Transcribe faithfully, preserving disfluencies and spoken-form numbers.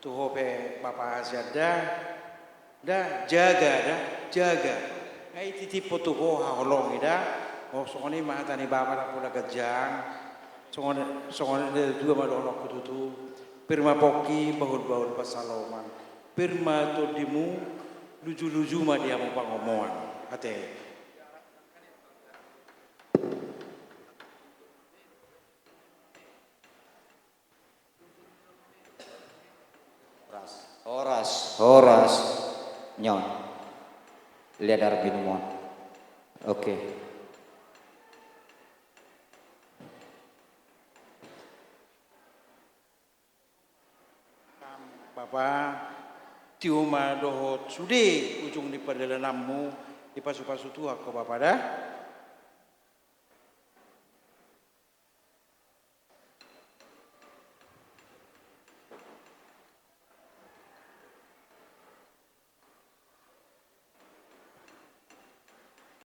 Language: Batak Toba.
Tu ho pe bapa hasian da, da jaga da, jaga. Nga i titiphon tu ho haholongi da. O songon i ma hata ni bapa na pola ganjang. Songon songon i dua ma dohononku tutu. Pir ma pongki bahul-bahul pansalongan. Pir ma tondimu luju-luju ma di hamu pangomoan. Ate. Horas, horas, horas. Nyon. Lihat darah minum on. Oke. Bapa, tio ma dohot sude ujung ni pardalananmu, dipasu-pasu Tuhan ho bapa da.